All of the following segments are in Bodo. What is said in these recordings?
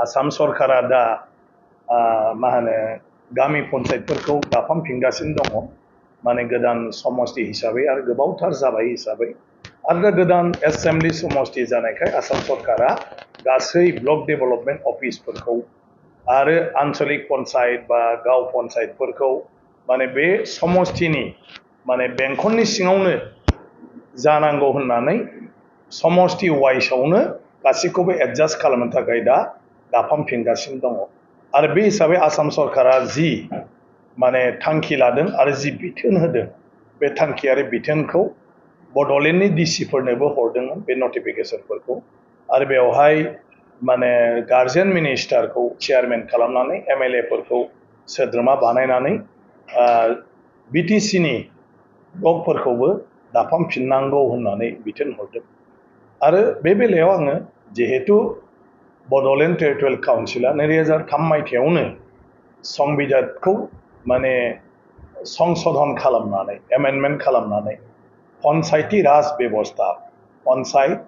आसाम सरकारा दा मा होनो गामि पन्सायतफोरखौ दाफामफिनगासिनो दङ माने गोदान समस्ति हिसाबै आरो गोबावथार जाबाय हिसाबै आरो दा गोदान एसेम्बलि समस्ति जानायखाय आसाम सरकारा गासै ब्लक डेभेलपमेन्ट अफिसफोरखौ आरो आन्चलिक पन्सायत बा गाव पन्सायतफोरखौ माने बे समस्तिनि माने बेंखननि सिङावनो जानांगौ होननानै समस्ति वाइसआवनो गासैखौबो एडजास्ट खालामनो थाखाय दा दाफामफिनगासिनो दङ आरो बे हिसाबै आसाम सरकारा जि माने थांखि लादों आरो जि बिथोन होदों बे थांखि आरो बिथोनखौ बड'लेण्डनि डिसिफोरनोबो हरदोंमोन बे नटिफिकेसनफोरखौ आरो बेवहाय माने गार्जेन मिनिस्टारखौ चेयारमेन खालामनानै एमएलएफोरखौ सोद्रोमा बानायनानै बिटिसिनि ब्लकफोरखौबो दाफामफिननांगौ होननानै बिथोन हरदों आरो बे बेलायाव आङो जिहेतु बड'लेण्ड टेरिटरियेल काउन्सिला 2003 मायथाइयावनो संबिधानखौ माने संशोधन खालामनानै एमेन्डमेन्ट खालामनानै पन्सायती राज बेबस्था पन्सायत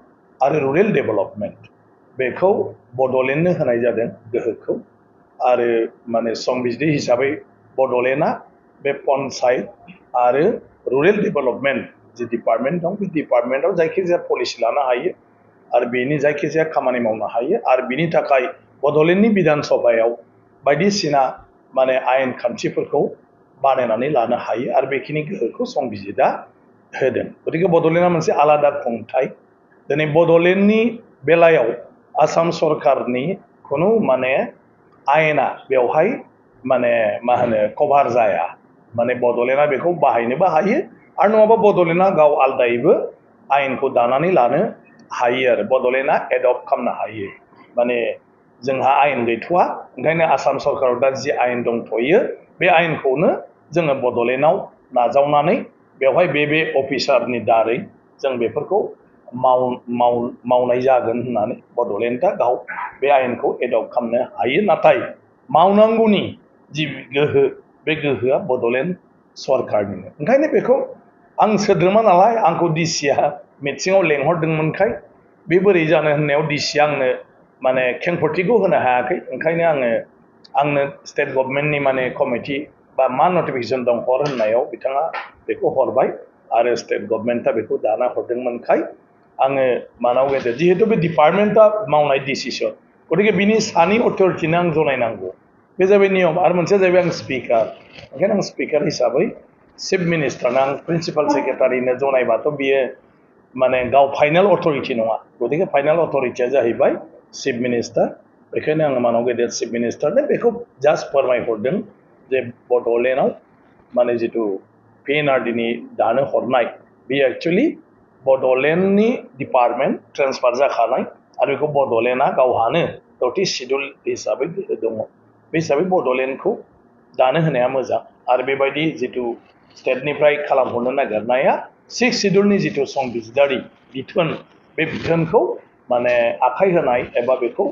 आरो रुरेल डेभेलपमेन्ट बेखौ बड'लेण्डनो होनाय जादों गोहोखौ आरो माने संबिजित हिसाबै बड'लेण्डआ बे पन्सायत आरो रुरेल डेभेलपमेन्ट जि डिपार्टमेन्ट दं बे डिपार्टमेन्टआव जायखिजाया पलिसि लानो हायो आरो बेनि जायखिजाया खामानि मावनो हायो आरो बिनि थाखाय बड'लेण्डनि बिधान सभायाव बायदिसिना माने आयेन खान्थिफोरखौ बानायनानै लानो हायो आरो बेखिनि गोहोखौ संबिजितआ होदों गतिके बड'लेण्डआ मोनसे आलादा खुंथाय दिनै बड'लेण्डनि बेलायाव आसाम सरकारनि खुनु माने आयेना बेवहाय माने मा होनो कभार जाया माने बड'लेण्डआ बेखौ बाहायनोबो हायो आरो नङाबा बड'लेण्डआ गाव आलदायैबो आयेनखौ दानानै लानो हायो आरो बड'लेण्डआ एडप्ट खालामनो हायो माने जोंहा आयेन गैथ'वा ओंखायनो आसाम सरकाराव दा जि आयेन दंथ'यो बे आयेनखौनो जोङो बड'लेण्डआव नाजावनानै बेवहाय बे अफिसारनि दारै जों बेफोरखौ मावनाय जागोन होननानै बड'लेण्डआ गाव बे आयेनखौ एडप्ट खालामनो हायो नाथाय मावनांगौनि जि गोहो बे गोहोआ बड'लेण्ड सरकारनिनो ओंखायनो बेखौ आं सोद्रोमा नालाय आंखौ डिसिआ मिटिङाव लेंहरदोंमोनखाय बे बोरै जानो होननायाव डिसिआ आंनो माने खेंफोरथिखौ होनो हायाखै ओंखायनो आंनो स्टेट गभर्नमेन्टनि माने कमिटि बा मा नटिफिकेसन दं हर होननायाव बिथाङा बेखौ हरबाय आरो स्टेट गभर्नमेन्टआ बेखौ दाना हरदोंमोनखाय आङो मानाव गेजेर जिहेतु बे डिपार्टमेन्टआ मावनाय डिसिसन गतिके बिनि सानि अथरिटिनो आं जनायनांगौ बे जाबाय नियम आरो मोनसेया जाहैबाय आं स्पिकार ओंखायनो आं स्पिकार हिसाबै चिफ मिनिस्टारनो आं प्रिन्सिपाल सेक्रेटारिनो जनायबाथ' बियो माने गाव फाइनाल अथरिटि नङा गतिके फाइनाल अथरिटिया जाहैबाय चिफ मिनिस्टार बेखायनो आङो मानाव गेदेर चिफ मिनिस्टारनो बेखौ जास्ट फोरमायहरदों जे बड'लेण्डआव माने जिथु पिएनआरडिनि दानो हरनाय बे एक्चुअलि बड'लेण्डनि डिपार्टमेन्ट ट्रेन्सफार जाखानाय आरो बेखौ बड'लेण्डआ गावहानो 30 सिडुल हिसाबै दङ बे हिसाबै बड'लेण्डखौ दानो होनाया मोजां आरो बेबायदि जिथु स्टेटनिफ्राय खालामहरनो नागिरनाया 6 सिडुलनि जिथु संबिजितारि बिथोन बे बिथोनखौ माने आखाइ होनाय एबा बेखौ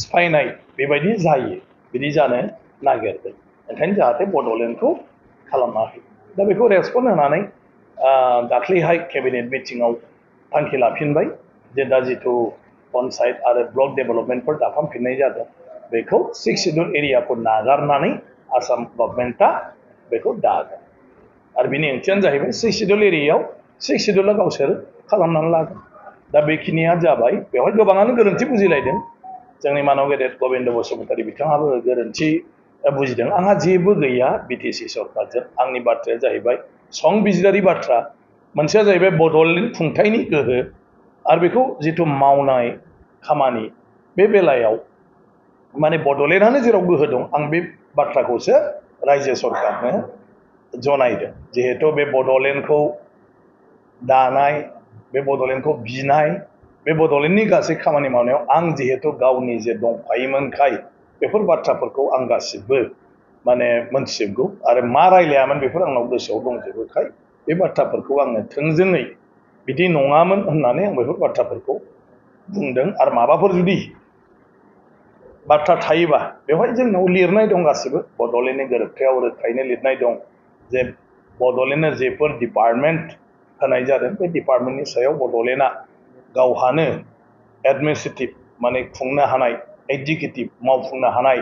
सिफायनाय बेबायदि जायो बिदि जानो नागिरदों ओंखायनो जाहाथे बड'लेण्डखौ खालामनो हायो दा बेखौ रेसपन्ड होनानै दाख्लैहाय केबिनेट मिटिङाव थांखि लाफिनबाय जे दा जिथु पन्सायत आरो ब्लक डेभेलपमेन्टफोर दाफामफिननाय जादों बेखौ 6 सिडुल एरियाखौ नागारनानै आसाम गभर्नमेन्टआ बेखौ दागोन आरो बिनि ओंथियानो जाहैबाय 6 सिडुल एरियायाव 6 सिडुला गावसोर खालामनानै लागोन दा बेखिनिया जाबाय बेवहाय गोबाङानो गोरोन्थि बुजिलायदों जोंनि मानव गेदेर गबिन्द बसुमतारी बिथाङाबो गोरोन्थि बुजिदों आंहा जेबो गैया बिटिसि सरकारजों आंनि बाथ्राया जाहैबाय संबिजिरारि बाथ्रा मोनसेया जाहैबाय बड'लेण्ड खुंथायनि गोहो आरो बेखौ जिथु मावनाय खामानि बे बेलायाव माने बड'लेण्डआनो जेराव गोहो दं आं बे बाथ्राखौसो रायजो सरकारनो जनायदों जिहेतु बे बड'लेण्डखौ दानाय बे बड'लेण्डखौ बिनाय बे बड'लेण्डनि गासै खामानि मावनायाव आं जिहेतु गावनि जे दंफायोमोनखाय बेफोर बाथ्राफोरखौ आं गासिबो माने मोनथिजोबगौ आरो मा रायलायामोन बेफोर आंनाव गोसोआव दंजोबोखाय बे बाथ्राफोरखौ आङो थोंजोङै बिदि नङामोन होननानै आं बेफोर बाथ्राफोरखौ बुंदों आरो माबाफोर जुदि बाथ्रा थायोबा बेवहाय जोंनाव लिरनाय दं गासिबो बड'लेण्डनि गोरोबथायाव रोखायैनो लिरनाय दं जे बड'लेण्डनो जेफोर डिपार्टमेन्ट होनाय जादों बे डिपार्टमेन्टनि सायाव बड'लेण्डआ गावहानो एडमिनिस्ट्रेटिभ माने खुंनो हानाय एग्जिकिउटिभ मावफुंनो हानाय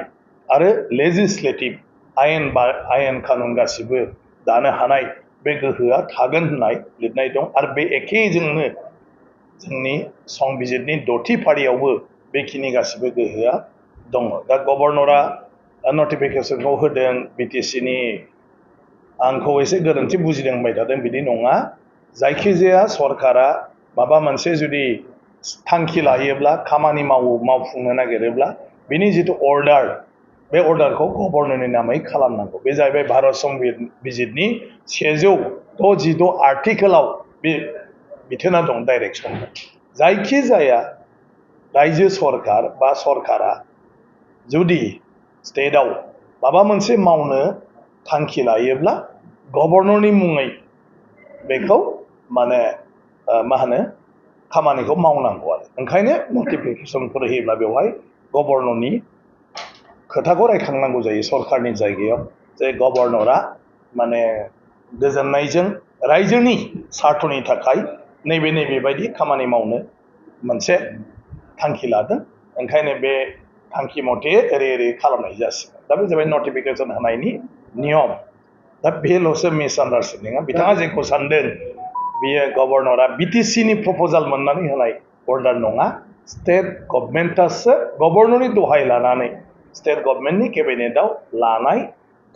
आरो लेजिस्लेटिभ आयेन कानुन गासिबो दानो हानाय बे गोहोआ थागोन होननाय लिरनाय दं आरो बे एखेजोंनो जोंनि संबिजिरनि 6थि फारियावबो बेखिनि गासिबो गोहोआ दङ दा गभर्नरा नटिफिकेसनखौ होदों बिटिसिनि आंखौ एसे गोरोन्थि बुजिदों होनबाय थादों बिदि नङा जायखिजाया सरकारा माबा मोनसे जुदि थांखि लायोब्ला खामानि मावफुंनो नागिरोब्ला बिनि जिथु अर्डार बे अर्डारखौ गभर्नरनि नामै खालामनांगौ बे जाहैबाय भारत संबिजिरनि 166 आर्टिकेलाव बे बिथोना दं डाइरेक्सन जायखिजाया रायजो सरकार बा सरकारा जुदि स्टेटआव माबा मोनसे मावनो थांखि लायोब्ला गभर्नरनि मुङै बेखौ माने मा होनो खामानिखौ मावनांगौ आरो ओंखायनो नटिफिकेसनफोर होयोब्ला बेवहाय गभर्नरनि खोथाखौ रायखांनांगौ जायो सरकारनि जायगायाव जे गभर्नरा माने गोजोननायजों रायजोनि सार्थनि थाखाय नैबे बायदि खामानि मावनो मोनसे थांखि लादों ओंखायनो बे थांखि मथे ओरै खालामनाय जासिगोन दा बे जाबाय नटिफिकेसन होनायनि नियम दा बेल'सो मिसआन्डारस्टेन्डिंआ बिथाङा जेखौ सानदों बियो गभर्नरा बिटिसिनि प्रप'जाल मोननानै होनाय अर्डार नङा स्टेट गभर्नमेन्टआसो गभर्नरनि दहाय लानानै स्टेट गभर्नमेन्टनि केबिनेटआव लानाय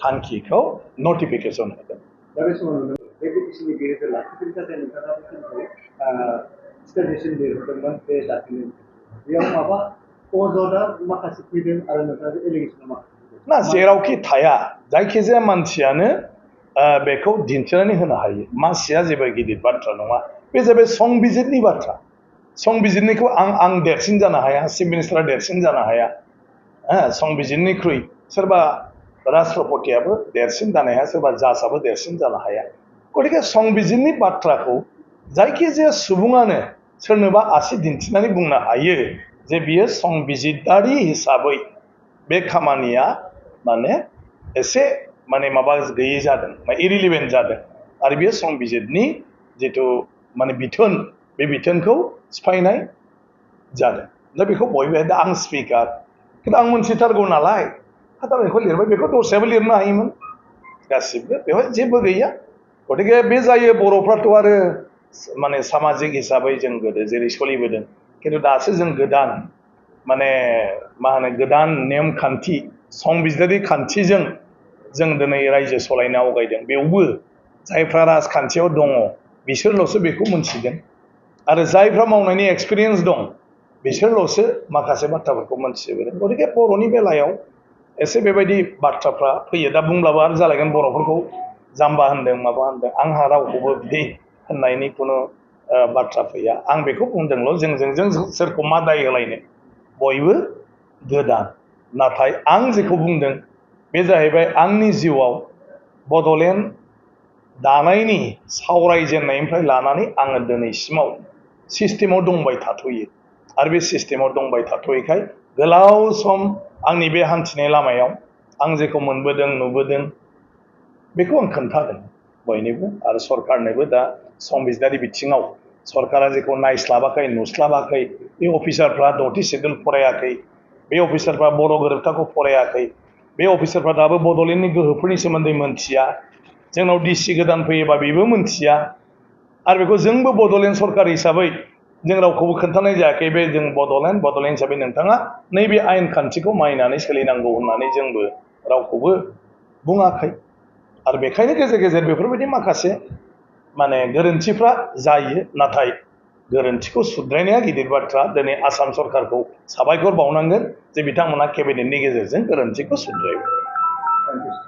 थांखिखौ नटिफिकेसन होदों दा बे समाव नुनो बे बिटिसिनि गोहोखौ लाखिनो थाखाय नोंथाङा स्टेटनिसिम लिरहरदोंमोन बे डकुमेन्ट बेयाव माबा अजदआ माखासे फैदों आरो नोंथाङा एलिगेसना माखासे ना जेरावखि थाया जायखिजाया मानसियानो बेखौ दिन्थिनानै होनो हायो मानसिया जेबो गिदिर बाथ्रा नङा बे जाबाय संबिजिरनि बाथ्रा संबिजिरनिखौ आं देरसिन जानो हाया चिफ मिनिस्टारा देरसिन जानो हाया संबिजिरनिख्रुइ सोरबा राष्ट्रपतियाबो देरसिन जानो हाया सोरबा जाजआबो देरसिन जानो हाया गतिके संबिजिरनि बाथ्राखौ जायखिजाया सुबुङानो सोरनोबा आसि दिन्थिनानै बुंनो हायो जे बियो संबिजिरारि हिसाबै बे खामानिया माने एसे माने माबा गैयै जादों इरिलिभेन्ट जादों आरो बेयो संबिजिरनि जिथु माने बिथोन बे बिथोनखौ सिफायनाय जादों दा बेखौ बयबो दा आं स्पिकार खिन्थु आं मोनथिथारगौ नालाय दा बेखौ लिरबाय बेखौ दस्रायाबो लिरनो हायोमोन गासिबो बेवहाय जेबो गैया गतिके बे जायो बर'फ्राथ' आरो माने सामाजिक हिसाबै जों गोदो जेरै सोलिबोदों खिन्थु दासो जों गोदान माने मा होनो गोदान नेमखान्थि संबिजिरारि खान्थिजों जों दिनै रायजो सलायनो आवगायदों बेयावबो जायफ्रा राजखान्थियाव दङ बिसोरल'सो बेखौ मोनथिगोन आरो जायफ्रा मावनायनि एक्सपिरियेन्स दं बिसोरल'सो माखासे बाथ्राफोरखौ मोनथिजोबो गतिके बर'नि बेलायाव एसे बेबायदि बाथ्राफ्रा फैयो दा बुंब्लाबो आरो जालायगोन बर'फोरखौ जाम्बा होनदों माबा होनदों आंहा रावखौबो बिदि होननायनि खुनु बाथ्रा फैया आं बेखौ बुंदोंल' जों सोरखौ मा दाय होलायनो बयबो गोदान नाथाय आं जेखौ बुंदों बे जाहैबाय आंनि जिउआव बड'लेण्ड दानायनि सावरायजेननायनिफ्राय लानानै आङो दिनैसिमाव सिस्टेमाव दंबाय थाथ'यो आरो बे सिस्टेमाव दंबाय थाथ'यैखाय गोलाव सम आंनि बे हान्थिनाय लामायाव आं जेखौ मोनबोदों नुबोदों बेखौ आं खोन्थादों बयनोबो आरो सरकारनोबो दा संबिजिरारि बिथिङाव सरकारा जेखौ नायस्लाबाखै नुस्लाबाखै बे अफिसारफ्रा 6थि सिडिउल फरायाखै बे अफिसारफ्रा बर' गोरोबथाखौ फरायाखै बे अफिसारफ्रा दाबो बड'लेण्डनि गोहोफोरनि सोमोन्दै मोनथिया जोंनाव डिसि गोदान फैयोबा बेबो मोनथिया आरो बेखौ जोंबो बड'लेण्ड सरकार हिसाबै जों रावखौबो खोन्थानाय जायाखै बे जों बड'लेण्ड हिसाबै नोंथाङा नैबे आयेन खान्थिखौ मानिनानै सोलिनांगौ होननानै जोंबो रावखौबो बुङाखै आरो बेखायनो गेजेर गेजेर बेफोरबायदि माखासे माने गोरोन्थिफ्रा जायो नाथाय गोरोन्थिखौ सुद्रायनाया गिदिर बाथ्रा दिनै आसाम सरकारखौ साबायखर बावनांगोन जे बिथांमोना केबिनेटनि गेजेरजों गोरोन्थिखौ सुद्रायबाय